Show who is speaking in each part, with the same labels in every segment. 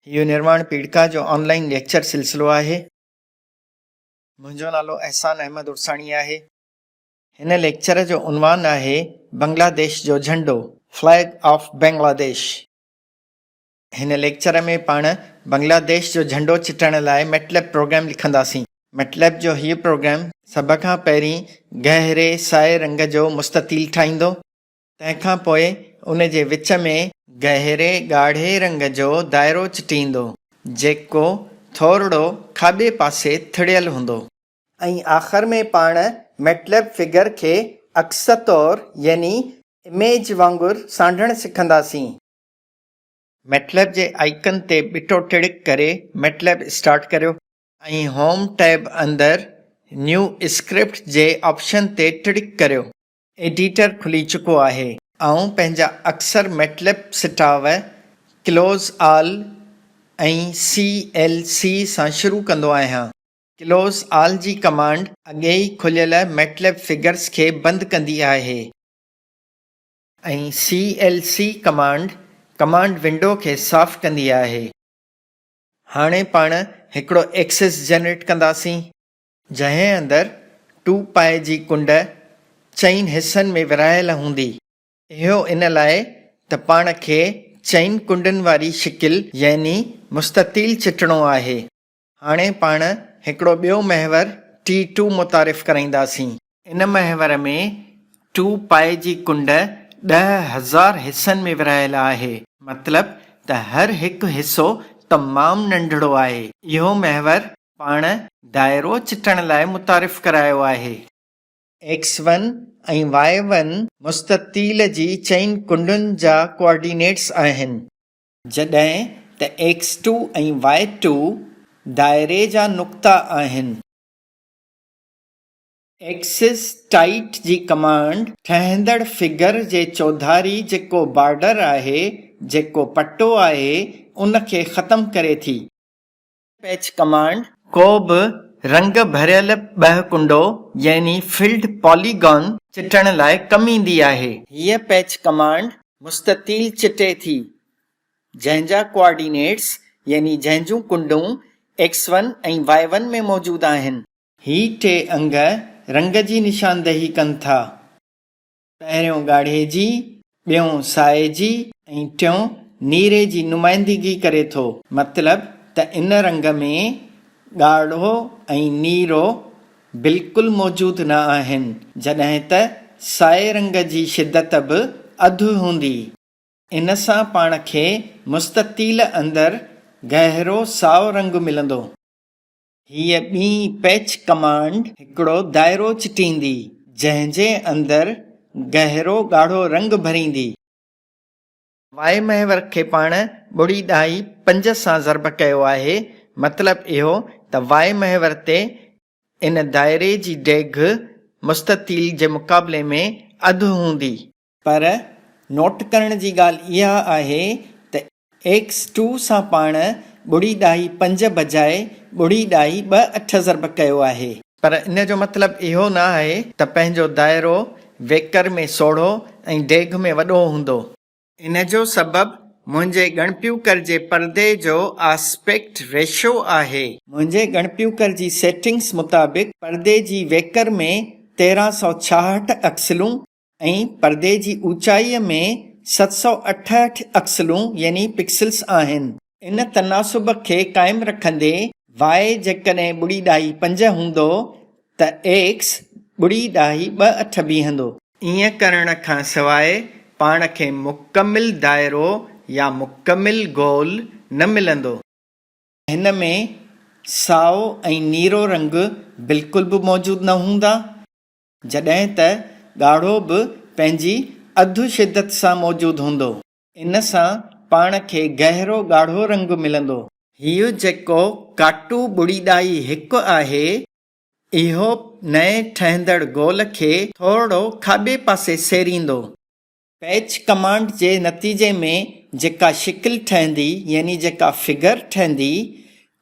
Speaker 1: اهو نرواڻ پيڙڪا جو آن line lecture سلسلو آهي. منهنجو نالو احسان احمد عرساڻي آهي. هن ليڪچر جو عنوان آهي بنگلاديش جو جهنڊو، Flag of Bangladesh. هن ليڪچر ۾ پاڻ بنگلاديش جو جهنڊو چٽڻ لاء ميٽليب پروگرام لکنداسين. ميٽليب جو هيء پروگرام سڀ کان پهرين گهري سائي رنگ جو مستطيل ٺاهيندو. تنهن کان پوء ان جي وچ ۾ گهري ڳاڙهي رنگ جو دائرو چٽيندو، جيڪو ٿورڙو کاٻي پاسي ٿڙيل هوندو. ۽ آخر ۾ پاڻ ميٽليب فگر کي عڪس طور يعني اميج وانگر سانڍڻ سکنداسين. ميٽليب جي آئيڪن تي ٻٽو ٽڙڪ ڪري ميٽليب اسٽارٽ ڪريو. ۽ هوم ٽيب اندر نيو اسڪرپٽ جي آپشن تي ٽڙڪ ڪريو. ايڊيٽر کلي چڪو آهي. آئون پنهنجا اڪثر ميٽليب سٽاء ڪلوز آل ۽ سي ايل سي سان شروع ڪندو آهيان. ڪلوز آل جي ڪمانڊ اڳي ئي کليل ميٽليب فگرز کي بند ڪندي آهي. ۽ C L C command command window کي صاف ڪندي آهي. هاڻي پاڻ هڪڙو ايڪسس جنريٽ ڪنداسين. جنهن اندر ٽو پائي جي ڪنڊ چئن حصن ۾ ورهايل هوندي. اهو ان لاء ته پاڻ کي چئن ڪنڊن واري شڪل يعني مستطيل چٽڻو آهي. هاڻي پاڻ هڪڙو ٻيو محور ٽي ٽو متعارف ڪرائينداسين. ان محور ۾ ٽو پائي جي ڪنڊ 10,000 حصن ۾ ورهايل آهي. مطلب ته هر هڪ حصو تمام ننڍڙو آهي. اهو محور پاڻ دائرو چٽڻ لاء متعارف ڪرايو آهي. ايڪس ون ۽ وائي ون مستطيل جي چئن ڪنڊن جا ڪوآرڊينيٽس آهن. جڏهن ته ايڪس ٽو ۽ وائي ٽو دائري جا نقطا آهن. ايڪسز ٽائيٽ جي ڪمانڊ ٺهندڙ فگر جي چوڌاري جيڪو بارڊر آهي، جيڪو پٽو آهي، ان کي ختم ڪري ٿي. پيچ ڪمانڊ ڪو به رنگ ڀريل ٻهڪنڊو يعني فلڊ پوليگون چٽڻ لاء ڪم ايندي آهي. هيء پيچ ڪمانڊ مستطيل چٽي ٿي، جنهن جا ڪوآرڊينيٽس يعني جنهن جون ڪنڊون ايڪس ون ۽ وائي ون ۾ موجود آهن. هي ٽي انگ رنگ جي نشاندهي ڪن ٿا. پهريون ڳاڙهي جي، ٻيون سائي جي ۽ ٽيون نيري جي نمائندگي ڪري ٿو. مطلب ته ان رنگ ۾ ڳاڙهو ۽ نيرو بلڪل موجود نه آهن، جڏهن ته سائي رنگ جي شدت به اڌ هوندي. ان سان پاڻ کي مستطيل اندر گهرو سائو رنگ ملندو. هيء ٻي پيچ ڪمانڊ هڪڙو دائرو چٽيندي، جنهن جي اندر گهرو ڳاڙهو رنگ ڀريندي. وائي محور کي پاڻ ٻڙي ڏهائي پنج سان ضرب ڪيو آهي، مطلب اهو ته وائي محور تي ان دائري جي ڊيگهه مستطيل جي مقابلي ۾ اڌ هوندي. پر نوٽ ڪرڻ جي ڳالهه اها آهي ته ايڪس ٽو سان پاڻ ٻڙي ڏهائي پنج بجاء ٻڙي ڏهائي ٻه اٺ ضرب ڪيو آهي. پر ان جو مطلب اهو نه آهي ته پنهنجو دائرو ويڪر ۾ سوڙهو ۽ ڊيگهه ۾ وڏو هوندو. ان جو سبب منهنجي ڳڻپيوڪر جي پردي جو آسپيڪٽ ريشو آهي. منهنجي ڳڻپيوڪر جي سيٽنگس مطابق پردي جي ويڪر ۾ 1366 اڪسلون ۽ پردي جي اوچائيء ۾ 768 اڪسلون يعني پڪسلز آهن. ان تناسب کي قائم رکندي واء جيڪڏهن ٻڙي ڏهائي پنج هوندو ته ايڪس ٻڙي ڏهائي ٻه اٺ بيهندو. ائين ڪرڻ کان سواء پاڻ کي مڪمل دائرو يا مڪمل گول نه ملندو. هن ۾ سائو ۽ نيرو رنگ بلڪل به موجود نه هوندا. جڏهن ته ڳاڙهو به پنهنجي اڌ شدت سان موجود هوندو. ان سان پاڻ کي گهرو ڳاڙهو رنگ ملندو. هيء جيڪو ڪاٽو ٻڙي ڏائي هڪ آهي، اهو نئين ٺهندڙ گول کي ٿورڙو کاٻي پاسي سيريندو. پيچ ڪمانڊ جي نتيجي ۾ جيڪا شڪل ٺهندي يعني جيڪا فگر ٺهندي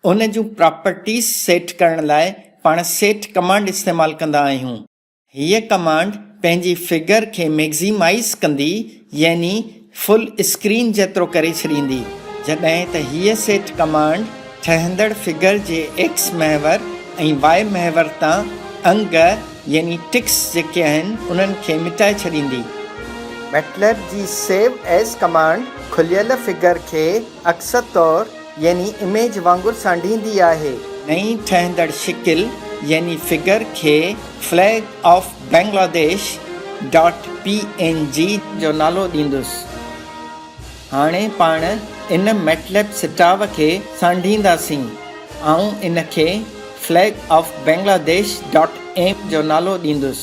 Speaker 1: ان جون پراپرٽيز سيٽ ڪرڻ لاء پاڻ سيٽ ڪمانڊ استعمال ڪندا آهيون. هيء ڪمانڊ پنهنجي فگر کي ميگزيمائيز ڪندي يعني فل اسڪرين جيترو ڪري ڇڏيندي. جڏهن ته هيء سيٽ ڪمانڊ ٺهندڙ فگر جي ايڪس محور ۽ وائي محور تان انگ يعني ٽڪس جيڪي آهن انهن کي مٽائي ڇڏيندي. ميٽليب جي سيو ايز ڪمانڊ کليل فگر کي عڪس طور يعني اميج وانگر سانڍيندي آهي. نئين ٺهندڙ شڪل يعني فگر کي flag of Bangladesh dot P N G جو نالو ڏيندس. هاڻي پاڻ ان ميٽليب سٽاء کي سانڍينداسين. آئون ان کي flag of Bangladesh dot M جو نالو ڏيندس.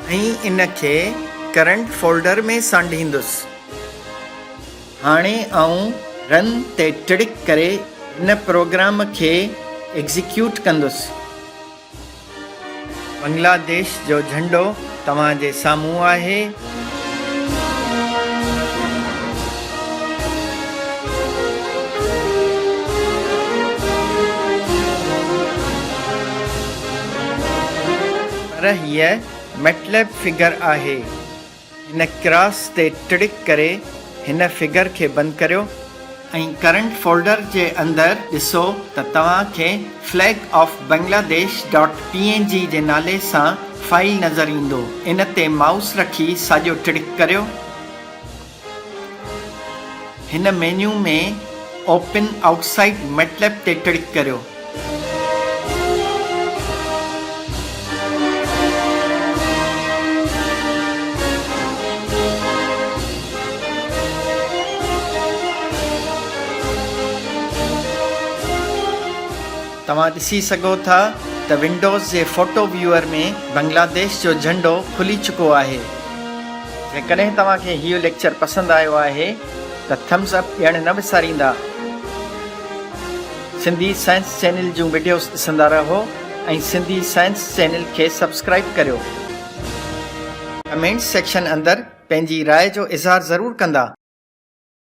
Speaker 1: ۽ ان کي ڪرنٽ فولڊر ۾ سانڍيندس. هاڻي آئون رن تي ٽڙڪ ڪري هن پروگرام کي ايگزيڪيوٽ ڪندس. بنگلاديش جو جهنڊو توهان جي سامهون آهي. پر هيء ميٽليب فگر آهي. هن ڪراس تي ٽڙڪ ڪري هن فگر کي بند ڪريو. ۽ ڪرنٽ فولڊر جي اندر ڏسو ته توهان کي flag of Bangladesh dot P N G جي نالي سان فائيل نظر ايندو. ان تي مائوس رکي ساڄو ٽڙڪ ڪريو. هن مينيو ۾ اوپن آئوٽسائيڊ ميٽليب تي ٽڙڪ ڪريو. توهان ڏسي سگهو ٿا ته ونڊوز جي فوٽو ويوئر ۾ بنگلاديش جو جهنڊو کلي چڪو آهي. جيڪڏهن توهان کي هيء ليڪچر پسند آيو آهي ته ٿمز اپ ڏيڻ نه وساريندا. سنڌي سائنس چينل جون وڊيوز ڏسندا رهو ۽ سنڌي سائنس چينل کي سبسڪرائيب ڪريو. ڪمينٽس سيڪشن اندر پنهنجي راء جو اظهار ضرور ڪندا.